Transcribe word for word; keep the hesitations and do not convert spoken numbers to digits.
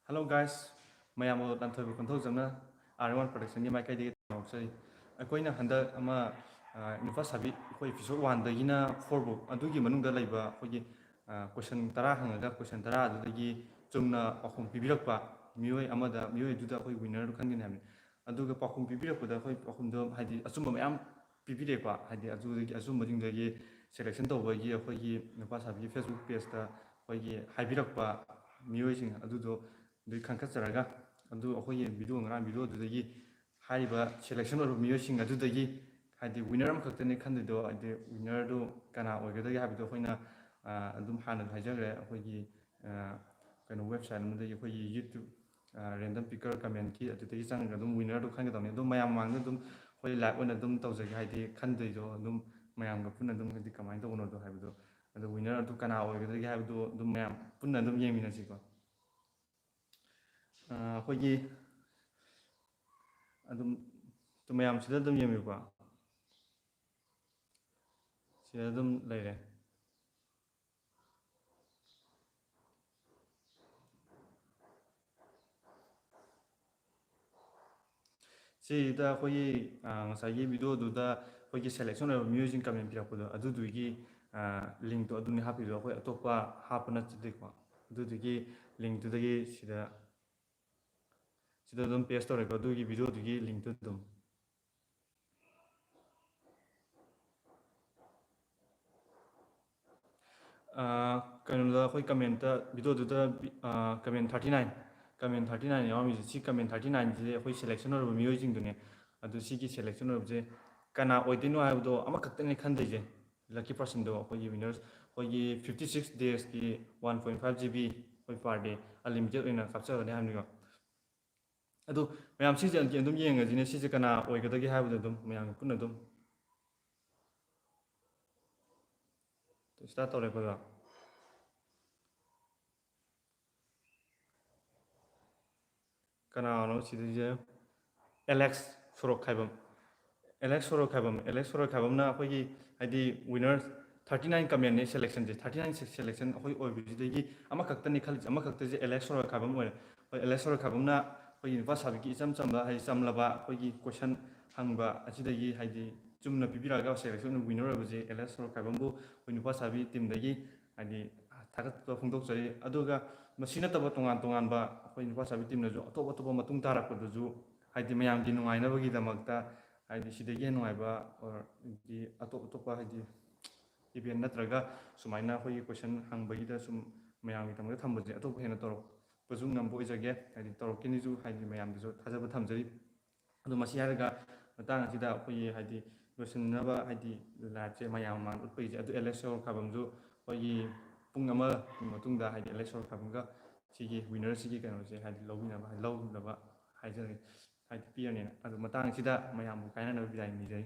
Hello guys, ꯃꯌꯥꯝꯕꯨ Lanthoiba ꯀꯣꯟꯊꯧꯖꯝꯅ R one ꯄ꯭ꯔꯗꯛꯁꯟꯒꯤ ꯃꯥꯏꯀꯩꯗꯒꯤ ꯇꯧꯖꯔꯤ꯫ ꯑꯩꯈꯣꯏꯅ ꯍꯟꯗꯛ ꯑꯃ, ꯑ, ꯅꯨꯄꯥ ꯁꯥꯕꯤ, ꯑꯩꯈꯣꯏ ꯏꯄꯤꯁꯣꯗ ꯋꯥꯟꯗꯒꯤꯅ ꯐꯣꯔ ꯐꯥꯎ, ꯑꯗꯨꯒꯤ ꯃꯅꯨꯡꯗ ꯂꯩꯕ ꯑꯩꯈꯣꯏꯒꯤ, ꯑ, ꯀꯣꯏꯁꯟ ꯇꯔꯥ ꯍꯪꯉꯒ ꯀꯣꯏꯁꯟ ꯇꯔꯥ ꯑꯗꯨꯗꯒꯤ ꯆꯨꯝꯅ ꯄꯥꯎꯈꯨꯝ ꯄꯤꯕꯤꯔꯛꯄ ꯃꯤꯑꯣꯏ ꯑꯃꯗ, ꯃꯤꯑꯣꯏ ꯑꯗꯨꯗ ꯑꯩꯈꯣꯏ ꯋꯤꯟꯅꯔꯗꯨ ꯈꯟꯒꯅꯤ ꯍꯥꯏꯕꯅꯤ꯫ ꯑꯗꯨꯒ ꯄꯥꯎꯈꯨꯝ ꯄꯤꯕꯤꯔꯛꯄꯗ ꯑꯩꯈꯣꯏ ꯄꯥꯎꯈꯨꯝꯗꯣ ꯍꯥꯏꯗꯤ ꯑꯆꯨꯝꯕ ꯃꯌꯥꯝ ꯄꯤꯕꯤꯔꯛꯄ, ꯍꯥꯏꯗꯤ ꯑꯗꯨꯗꯒꯤ ꯑꯆꯨꯝꯕꯁꯤꯡꯗꯒꯤ ꯁꯦꯂꯦꯛꯁꯟ ꯇꯧꯕꯒꯤ ꯑꯩꯈꯣꯏꯒꯤ ꯅꯨꯄꯥ ꯁꯥꯕꯤꯒꯤ ꯐꯦꯁꯕꯨꯛ ꯄꯦꯖꯇ ꯑꯩꯈꯣꯏꯒꯤ ꯍꯥꯏꯕꯤꯔꯛꯄ ꯃꯤꯑꯣꯏꯁꯤꯡ ꯑꯗꯨꯗꯣ ꯑꯗꯨꯒꯤ ꯈꯟꯒꯠꯆꯔꯒ, ꯑꯗꯨ ꯑꯩꯈꯣꯏꯒꯤ ꯚꯤꯗꯤꯑꯣ, ꯉꯔꯥꯡ ꯚꯤꯗꯤꯑꯣꯗꯨꯗꯒꯤ ꯍꯥꯏꯔꯤꯕ ꯁꯦꯂꯦꯛꯁꯟ ꯑꯣꯏꯔꯕ ꯃꯤꯑꯣꯏꯁꯤꯡ ꯑꯗꯨꯗꯒꯤ, ꯍꯥꯏꯗꯤ ꯋꯤꯟꯅꯔ ꯑꯃꯈꯛꯇꯅꯤ ꯈꯟꯗꯣꯏꯗꯣ, ꯍꯥꯏꯗꯤ ꯋꯤꯟꯅꯔꯗꯨ ꯀꯅꯥ ꯑꯣꯏꯒꯗꯒꯦ ꯍꯥꯏꯕꯗꯣ ꯑꯩꯈꯣꯏꯅ, ꯑ, ꯑꯗꯨꯝ ꯍꯥꯟꯅ ꯍꯥꯏꯖꯈ꯭ꯔꯦ, ꯑꯩꯈꯣꯏꯒꯤ, ꯑ, ꯀꯩꯅꯣ, ꯋꯦꯕꯁꯥꯏꯠ ꯑꯃꯗꯒꯤ ꯑꯩꯈꯣꯏꯒꯤ YouTube, ꯑ, ꯔꯦꯟꯗꯝ ꯄꯤꯀꯔ ꯀꯃꯦꯟꯀꯤ ꯑꯗꯨꯗꯒꯤ ꯆꯪꯉꯒ ꯑꯗꯨꯝ ꯋꯤꯟꯅꯔꯗꯨ ꯈꯟꯒꯗꯕꯅꯤ꯫ ꯑꯗꯨꯝ ꯃꯌꯥꯝ ꯃꯃꯥꯡꯗ ꯑꯗꯨꯝ ꯑꯩꯈꯣꯏ ꯂꯥꯏꯚ ꯑꯣꯏꯅ ꯑꯗꯨꯝ ꯇꯧꯖꯒꯦ, ꯍꯥꯏꯗꯤ ꯈꯟꯗꯣꯏꯗꯣ ꯑꯗꯨꯝ ꯃꯌꯥꯝꯒ ꯄꯨꯟꯅ ꯑꯗꯨꯝ, ꯍꯥꯏꯗꯤ ꯀꯃꯥꯏꯅ ꯇꯧꯕꯅꯣꯗꯣ ꯍꯥꯏꯕꯗꯣ, ꯑꯗꯣ ꯋꯤꯟꯅꯔ ꯑꯗꯨ ꯀꯅꯥ ꯑꯣꯏꯒꯗꯒꯦ ꯍꯥꯏꯕꯗꯣ ꯑꯗꯨꯝ ꯃꯌꯥꯝ ꯄꯨꯟꯅ ꯑꯗꯨꯝ ꯌꯦꯡꯃꯤꯟꯅꯁꯤꯀꯣ꯫ ꯑ, ꯑꯩꯈꯣꯏꯒꯤ ꯑꯗꯨꯝ, ꯑꯗꯨꯝ ꯃꯌꯥꯝ ꯁꯤꯗ ꯑꯗꯨꯝ ꯌꯦꯡꯕꯤꯌꯨꯀꯣ꯫ ꯁꯤꯗ ꯑꯗꯨꯝ ꯂꯩꯔꯦ꯫ ꯁꯤꯗ ꯑꯩꯈꯣꯏꯒꯤ, ꯑ, ꯉꯁꯥꯏꯒꯤ ꯚꯤꯗꯤꯑꯣꯗꯨꯗ ꯑꯩꯈꯣꯏꯒꯤ ꯁꯦꯂꯦꯛꯁꯟ ꯑꯣꯏꯕ ꯃꯤꯑꯣꯏꯁꯤꯡ ꯀꯃꯦꯟ ꯄꯤꯔꯛꯄꯗꯣ, ꯑꯗꯨꯗꯨꯒꯤ, ꯑ, ꯂꯤꯡꯛꯇꯣ ꯑꯗꯨꯅꯤ ꯍꯥꯞꯄꯤꯗꯣ, ꯑꯩꯈꯣꯏ ꯑꯇꯣꯞꯄ ꯍꯥꯞꯄ ꯅꯠꯆꯗꯦꯀꯣ꯫ ꯑꯗꯨꯗꯨꯒꯤ ꯂꯤꯡꯛꯇꯨꯗꯒꯤ ꯁꯤꯗ, ꯁꯤꯗ ꯑꯗꯨꯝ ꯄꯦꯁ ꯇꯧꯔꯦꯀꯣ, ꯑꯗꯨꯒꯤ ꯚꯤꯗꯤꯑꯣꯗꯨꯒꯤ ꯂꯤꯡꯛꯇꯨ ꯑꯗꯨꯝ꯫ ꯑ, ꯀꯩꯅꯣꯗ ꯑꯩꯈꯣꯏ ꯀꯃꯦꯟꯇ, ꯚꯤꯗꯤꯑꯣꯗꯨꯗ, ꯑ, ꯀꯃꯦꯟ ꯊꯥꯔꯇꯤ ꯅꯥꯏꯟ, ꯀꯃꯦꯟ ꯊꯥꯔꯇꯤ ꯅꯥꯏꯟ ꯌꯥꯎꯔꯝꯃꯤꯁꯦ, ꯁꯤ ꯀꯃꯦꯟ ꯊꯥꯔꯇꯤ ꯅꯥꯏꯟꯁꯦ ꯑꯩꯈꯣꯏ ꯁꯦꯂꯦꯛꯁꯟ ꯑꯣꯏꯔꯕ ꯃꯤꯑꯣꯏꯁꯤꯡꯗꯨꯅꯦ꯫ ꯑꯗꯨ ꯁꯤꯒꯤ ꯁꯦꯂꯦꯛꯁꯟ ꯑꯣꯏꯕꯁꯦ ꯀꯅꯥ ꯑꯣꯏꯗꯣꯏꯅꯣ ꯍꯥꯏꯕꯗꯣ ꯑꯃꯈꯛꯇꯅꯦ ꯈꯟꯗꯣꯏꯁꯦ꯫ ꯂꯛꯀꯤ ꯄꯥꯔꯁꯟꯗꯣ ꯑꯩꯈꯣꯏꯒꯤ ꯋꯤꯟꯅꯔꯁ, ꯑꯩꯈꯣꯏꯒꯤ ꯐꯤꯐꯇꯤ ꯁꯤꯛꯁ ꯗꯦꯖꯀꯤ one point five G B ꯑꯩꯈꯣꯏ ꯄꯥꯔ ꯗꯦ ꯑꯟꯂꯤꯃꯤꯇꯦꯠ ꯑꯣꯏꯅ ꯀꯥꯞꯆꯒꯅꯤ ꯍꯥꯏꯕꯅꯤꯀꯣ꯫ ꯑꯗꯨ ꯃꯌꯥꯝ ꯁꯤꯁꯦ ꯑꯗꯨꯝ ꯌꯦꯡꯉꯁꯤꯅꯦ, ꯁꯤꯁꯦ ꯀꯅꯥ ꯑꯣꯏꯒꯗꯒꯦ ꯍꯥꯏꯕꯗꯣ ꯑꯗꯨꯝ ꯃꯌꯥꯝꯒ ꯄꯨꯟꯅ ꯑꯗꯨꯝ ꯁ꯭ꯇꯥꯔꯠ ꯇꯧꯔꯦꯀꯣ꯫ ꯑꯗꯣ ꯀꯅꯥꯅꯣ ꯁꯤꯗꯩꯁꯦ? Alex Sorokhaibam. Alex Sorokhaibam, Alex ꯁꯣꯔꯣꯛꯈꯥꯏꯕꯝꯅ ꯑꯩꯈꯣꯏꯒꯤ, ꯍꯥꯏꯗꯤ, ꯋꯤꯟꯅꯔ ꯊꯥꯔꯇꯤ ꯅꯥꯏꯟ ꯀꯃꯦꯟꯅꯦ ꯁꯦꯂꯦꯛꯁꯟꯁꯦ꯫ ꯊꯥꯔꯇꯤ ꯅꯥꯏꯟ ꯁꯦꯂꯦꯛꯁꯟ ꯑꯩꯈꯣꯏ ꯑꯣꯏꯕꯁꯤꯗꯒꯤ ꯑꯃꯈꯛꯇꯅꯤ ꯈꯜꯂꯤꯁꯦ꯫ ꯑꯃꯈꯛꯇꯁꯦ ꯑꯦꯂꯦꯛꯁ ꯁꯣꯔꯣꯛꯈꯥꯏꯕꯝ ꯑꯣꯏꯔꯦ꯫ ꯍꯣꯏ, ꯑꯦꯂꯦꯛꯁ ꯁꯣꯔꯣꯛꯈꯥꯏꯕꯝꯅ ꯑꯩꯈꯣꯏꯒꯤ ꯅꯨꯄꯥ ꯁꯥꯕꯤꯒꯤ ꯏꯆꯝ ꯆꯝꯕ, ꯍꯥꯏꯗꯤ ꯆꯝꯂꯕ ꯑꯩꯈꯣꯏꯒꯤ ꯀꯣꯏꯁꯟ ꯍꯪꯕ ꯑꯁꯤꯗꯒꯤ ꯍꯥꯏꯗꯤ ꯆꯨꯝꯅ ꯄꯤꯕꯤꯔꯛꯑꯒ ꯁꯦꯂꯦꯛꯁꯟ ꯋꯤꯟꯅꯔ ꯑꯣꯏꯕꯁꯦ ꯑꯦꯂꯦꯛꯁ ꯁꯣꯔꯣꯛꯈꯥꯏꯕꯝꯕꯨ ꯑꯩꯈꯣꯏ ꯅꯨꯄꯥ ꯁꯥꯕꯤ ꯇꯤꯝꯗꯒꯤ ꯍꯥꯏꯗꯤ ꯊꯥꯒꯠꯄ ꯐꯣꯡꯗꯣꯛꯆꯔꯤ꯫ ꯑꯗꯨꯒ ꯃꯁꯤ ꯅꯠꯇꯕ ꯇꯣꯉꯥꯟ ꯇꯣꯉꯥꯟꯕ ꯑꯩꯈꯣꯏ ꯅꯨꯄꯥ ꯁꯥꯕꯤ ꯇꯤꯝꯅꯁꯨ ꯑꯇꯣꯞ ꯑꯇꯣꯞꯄ ꯃꯇꯨꯡ ꯇꯥꯔꯛꯄꯗꯁꯨ ꯍꯥꯏꯗꯤ ꯃꯌꯥꯝꯒꯤ ꯅꯨꯡꯉꯥꯏꯅꯕꯒꯤꯗꯃꯛꯇ ꯍꯥꯏꯗꯤ ꯁꯤꯗꯒꯤ ꯍꯦꯟꯅ ꯅꯨꯡꯉꯥꯏꯕ or ꯗꯤ ꯑꯇꯣꯞ ꯑꯇꯣꯞꯄ ꯍꯥꯏꯗꯤ ꯏꯚꯦꯟ ꯅꯠꯇ꯭ꯔꯒ ꯁꯨꯃꯥꯏꯅ ꯑꯩꯈꯣꯏꯒꯤ ꯀꯣꯏꯁꯟ ꯍꯪꯕꯒꯤꯗ ꯁꯨꯝ ꯃꯌꯥꯝꯒꯤꯗꯃꯛꯇ ꯊꯝꯕꯁꯦ ꯑꯇꯣꯞꯄ ꯍꯦꯟꯅ ꯇꯧꯔꯛꯄꯁꯨ ꯉꯝꯕ ꯑꯣꯏꯖꯒꯦ꯫ ꯍꯥꯏꯗꯤ ꯇꯧꯔꯛꯀꯅꯤꯁꯨ ꯍꯥꯏꯗꯤ ꯃꯌꯥꯝꯗꯁꯨ ꯊꯥꯖꯕ ꯊꯝꯖꯔꯤ꯫ ꯑꯗꯣ ꯃꯁꯤ ꯍꯥꯏꯔꯒ ꯃꯇꯥꯡ ꯑꯁꯤꯗ ꯑꯩꯈꯣꯏꯒꯤ ꯍꯥꯏꯗꯤ ꯂꯣꯏꯁꯤꯟꯅꯕ ꯍꯥꯏꯗꯤ ꯂꯥꯏꯞꯁꯦ ꯃꯌꯥꯝ ꯃꯃꯥꯡꯗ ꯎꯠꯄꯒꯤꯁꯦ ꯑꯗꯨ ꯑꯦꯂꯦꯛꯁ ꯁꯣꯔꯣꯛꯈꯥꯕꯝꯁꯨ ꯑꯩꯈꯣꯏꯒꯤ ꯄꯨꯡ ꯑꯃꯒꯤ ꯃꯇꯨꯡꯗ ꯍꯥꯏꯗꯤ ꯑꯦꯂꯦꯛꯁ ꯁꯣꯔꯣꯛꯈꯥꯕꯝꯒ ꯁꯤꯒꯤ ꯋꯤꯟꯅꯔꯁꯤꯒꯤ ꯀꯩꯅꯣꯁꯦ ꯍꯥꯏꯗꯤ ꯂꯧꯕꯤꯅꯕ ꯂꯧꯅꯕ ꯍꯥꯏꯖꯔꯤ꯫ ꯍꯥꯏꯗꯤ ꯄꯤꯔꯅꯤꯅ꯫ ꯑꯗꯣ ꯃꯇꯥꯡꯁꯤꯗ ꯃꯌꯥꯝꯕꯨ ꯀꯥꯏꯅꯅꯕ ꯕꯤꯗꯥꯏ ꯅꯤꯖꯔꯤ꯫